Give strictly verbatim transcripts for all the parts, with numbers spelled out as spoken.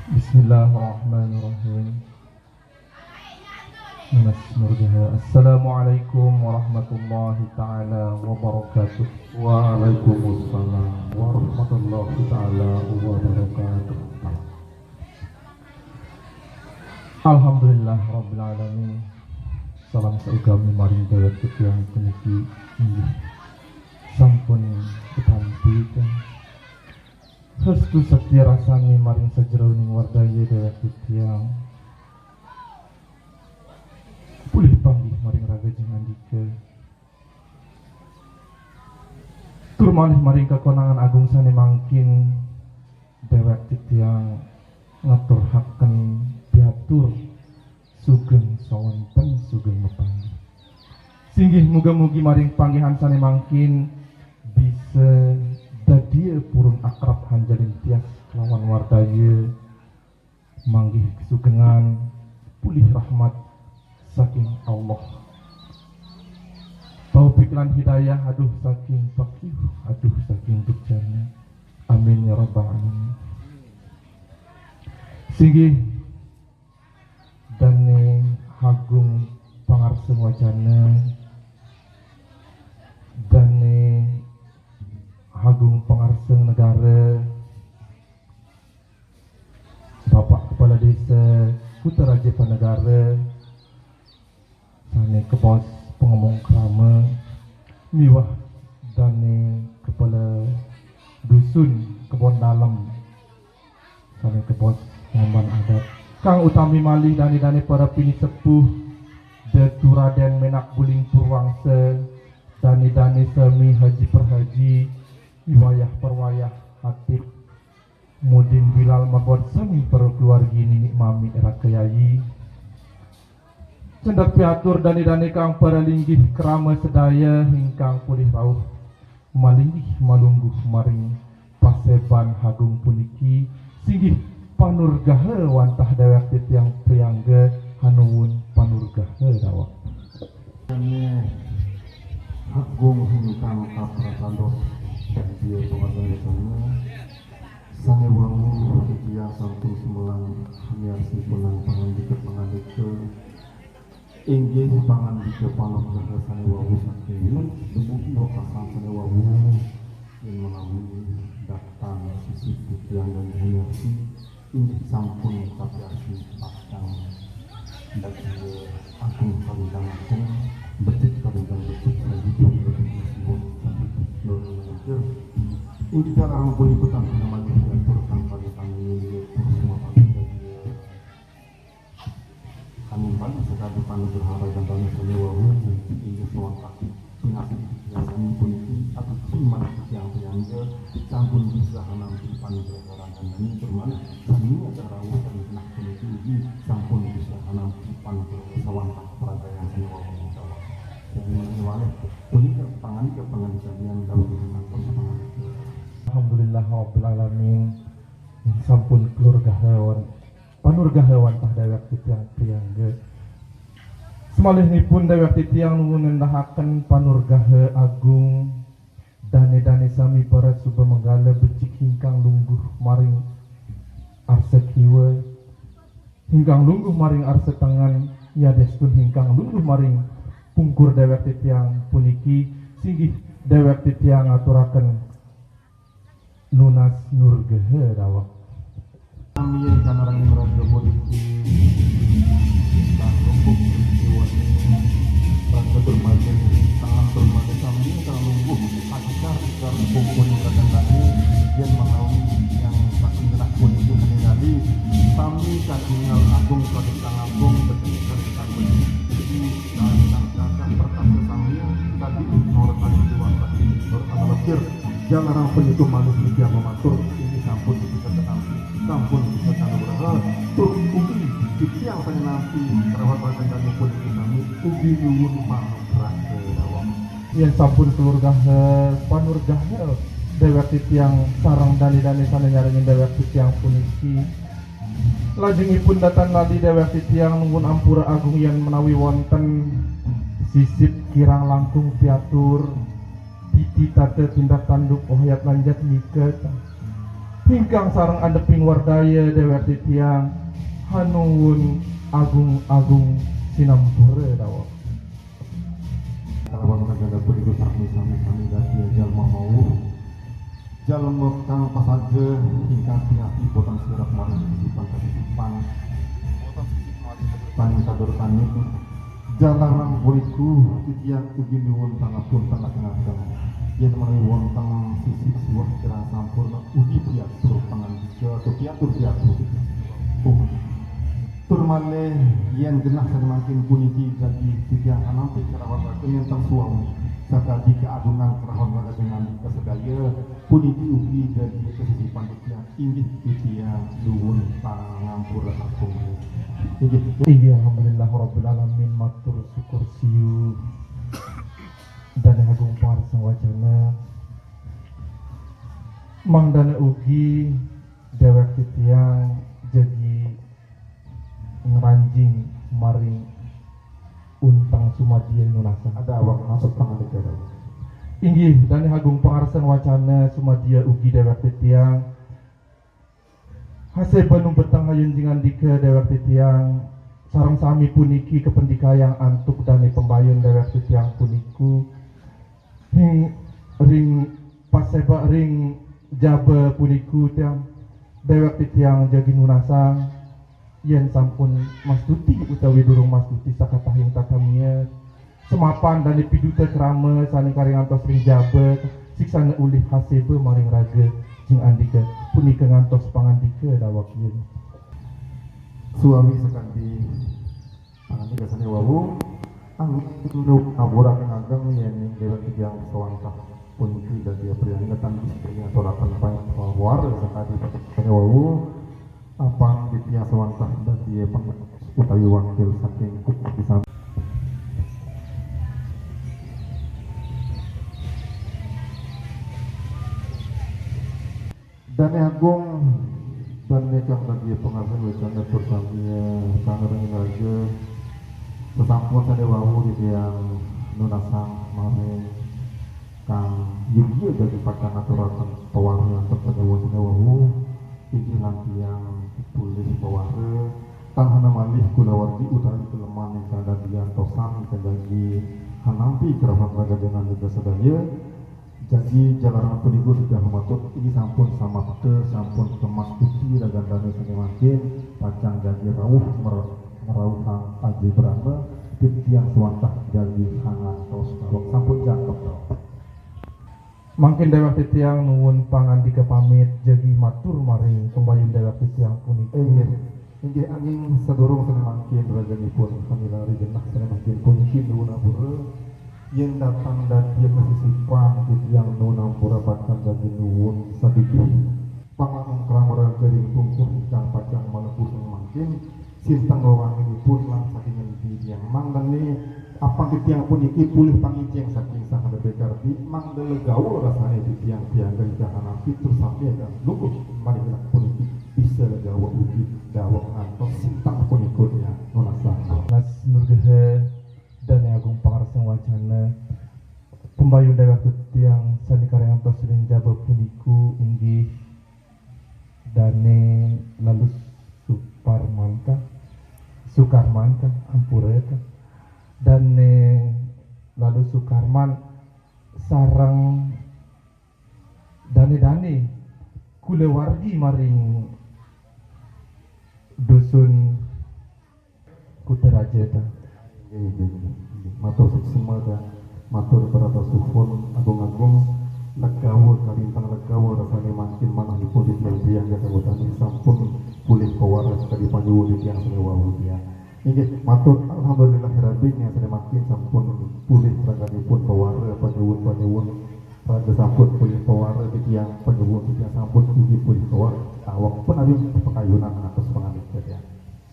Bismillahirrahmanirrahim. Mas Nurjaha. Assalamualaikum warahmatullahi taala wabarakatuh. Waalaikumsalam warahmatullahi taala wabarakatuh. Alhamdulillah rabbil alamin. Salam saugami maring dewek titiang puniki, inggih sampun ditampi. Restu setia rasani maring sajeroning wardaya dewek titiang. Pulih panggih maring raga jeng andika. Tur malih maring kakonangan agung sane mangkin dewek titiang ngaturaken piatur sugeng sawonten sugeng mapanggih. Singgih muga-mugi maring panggihan sane mangkin bisa dadia purun akrab hanjalin tias kelawan wardaya manggih kesugengan pulih rahmat saking Allah. Taufik lan hidayah aduh saking pakiu, aduh saking durjana. Amin ya rabbal alamin. Singgih dane agung pangarseng wacana, dane agung pangarseng negara, Bapak Kepala Desa Kutaraja Panegara, sane kebos pengomong krama, miwah dane kepala dusun Kebon Dalem, sane kebos pengemban adat. Kang utami malih dane-dane para pinisepuh, Datu Raden Menak Buling Purwangsa, dane-dane sami haji perhaji, miwayah perwayah hatip, Mudin Bilal Magot sami para keluargi nini mami raka yayi. Cendek piatur dane-dane kang para linggih krama sedaya ingkang pulih rauh malinggih malungguh maring paseban agung puniki, singgih panurgaha wantah dewek titiang priangga hanuwun panurgaha dawek. Dane agung ingkang kaprasados dia pengasanisana. Sane wau titiang sampun sumelang miarsa kunang pangandika-pangandika. Inggih pangandika pangandika sane wau saking dumugi wekasan sane wau yen menawi datang sisi titiang dan miarsa inggih sampun kapiarsa patang. Daging agung kalintang agung, becik kalintang becik, lagi pun lebih sibuk sampai tidur meluncur. Inggih cara ampun ikutan namanya diatur tanpa ditangani, semua pasti dia. Kami balik sekali panugraha dan tanah seni wau, inggih sewangkak. Pinasih biasanya puniki atau iman tiang-tiangnya sampun bisa nampi panugraha orang kandani, termalih seni acara urusan genah puniki ugi sampun bisa nampi panugraha sawangkak peragayang seni wau. Dan menawi walih punika pangandika-pangandika yang dawuh dengan pangampun. Alhamdulillah rabbil alamin. Sampun panurgaha wan-, panurgaha wantah dewek titiang priangga. Semalihnipun dewek titiang nuwun ngendahaken panurgaha agung dane-dane sami para suba manggala becik ingkang lungguh maring arsa kiwa, ingkang lungguh maring arsa tengen, yadestun ingkang lungguh maring pungkur dewek titiang puniki, singgih dewek titiang ngaturaken nunas nurgaha dawek. Sami kanarangin raga puniki, ingkang lungguh puniki wonten raga dermaga, tangan dermaga sami ingkang lungguh, adhikar-dhikar pungkuring raga tani, yen menawi yang saking genah puniki meningali, sami katingal agung, kadhikang agung, becik kadhikang becik, ingkang gagah perkasa sami, kadi sorotan jiwa, kadi sorotan lekir. Jalaran punika malih titiang mamatur, inggih sampun bisa ketampi, sampun bisa kanugraha, tur ugi titiang panampi rawat raga tani puniki sami ugi nyuwun panugraha dawek. Yen sampun kalurgaha panurgaha dewek titiang sareng dane-dane sane nyarengin dewek titiang puniki, lajengipun datan lali dewek titiang nuwun ampura agung yen menawi wonten sisip kirang langkung piatur, titi tata tindak tanduk ohayat lanjat miket. Ingkang sareng andeping wardaya dewek titiang hanuwun agung-agung sinampura dawek. Kalawan ragana punika sami-sami kami dadi jalma mawuh. Jalma kang pasaja ingkang pinati boten sirep maring sisipan-sisipan. Boten sisip maring kadur-kaning. Jalaran puniku titiang ugi nuwun pangapunten ageng-ageng. Yen menawi wonten sisip siwah kirang sampurna ugi piatur pangandika atau piatur-piatur. Oh. Tur malih yen genah sané mangkin puniki dadi titiang anampi kalawan raga nenten suami sakadi kaagungan kalawan raga dengan kasadaya puniki ugi dadi kasisipan titiang inggih titiang nuwun pangampura agung. Inggih. Inggih, alhamdulillah rabbil alamin, matur syukur siu. Dané agung parsang wacana. Mangdané ugi dewek titiang jagi ngranjing maring unteng sumadya nunasan. Ada awak masuk pangandika. Inggih, dané agung pangarsang wacana sumadya ugi dewek titiang. Hasé panumpetang hayun jingandika dewek titiang, sareng sami puniki kapendikayang antuk dané pembayun dewek titiang puniku. Hing ring paseba ring jaba puniku tiang dewek titiang jagi nunasang yen sampun mastuti utawi durung mastuti sakatahing tatamiat. Semapan dané piduta krama sané karingantos ring jaba, siksana ulih haseba maring raga, jingandika punika ngantos pangandika dawek yen. Suami sakadi pangandika sané wau, anggé aburak ngageng yéning dewek titiang sawantah puniki dadi priyangetan, priyangetan aturaken pawara sakadi sané wau. Apang titiang sawantah dadi pengurus utawi wakil saking kukuh pisan. Dané agung, dané kang dadi pangarsang wacana tur sami kang ring raga. Sasampun sané wau titiang nunasang maring kang yogya dadi pacang aturaken pawargi antuk panyuwun sané wau. Inggih lan tiang pulih pawara, tan hana malih kulawargi utawi kelemahan ingkang dadi antosan ingkang jagi hanampi kerahan raga dengan lega sadaya. Jagi jalaran punika titiang matur, inggih sampun samapta, sampun kemastuti ragan dané sané mangkin, pacang jagi rauh mer-, ngrauhang aji brana, titiang sawantah jagi hangantos dawek sampun jangkep dawek. Mangkin dewek titiang nuwun pangandika pamit jagi matur maring pembayun dewek titiang puniki. Inggih, inggih, anging sadurung sané mangkin raganipun pamilarih genah sané mangkin puniki nuwun ampura yén datang dadi kasisipan titiang nuwun ampura pacang jagi nuwun sadidih panganungkram raga ring tungkur ingkang pacang malebu sané mangkin. Sinteng wewanginipun lan saking ngendi titiang mangdané apang titiang puniki pulih pangijeng saking Sang Hyang Widi Wasa, mangda legawa rasané titiang pianggah ingkang hanampi tur sami ageng lungguh maring genah puniki bisa legawa ugi dawek ngantos sinteng punika titiang nunasang. Nas nurgehe dané agung pangarsang wacana pembayun dewek titiang sané karingantos ring jaba puniku inggih Dané Lalu Suparmanta, Sukarmanta, ampura ta. Dané Lalu Sukarman sareng dané-dané kulawargi maring dusun Kutaraja ta. Inggih, inggih, inggih. Matur suksma ta. Matur berata suhun agung-agung. Legawa kalintang legawa rasané mangkin manahipun titiang-titiang jasa utami sampun pulih pawaras kadi panyuwun titiang sané wau titiang. Inggih, matur alhamdulillahirabbil alamin sané mangkin sampun pulih raganipun pawara panyuwun-panyuwun. Raga sampun pulih pawara titiang panyuwun titiang sampun ugi pulih pawara. Awak panawi pakayunan atas pangandika titiang.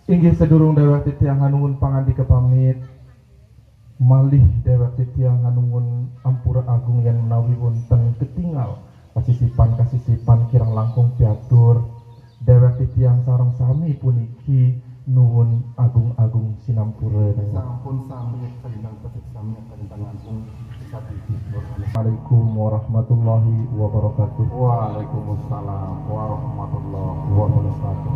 Inggih sadurung déwék titiang hanuwun pangandika pamit, malih déwék titiang hanuwun ampura agung yén menawi wonten ketingal kasisipan-kasisipan kirang langkung piatur, déwék titiang sareng sami puniki Nuwun agung-agung sinampura. Sampun sami kalintang petik, sami kalintang agung. Sabibi nurhani. Assalamualaikum warahmatullahi wabarakatuh. Waalaikumsalam warahmatullahi wabarakatuh.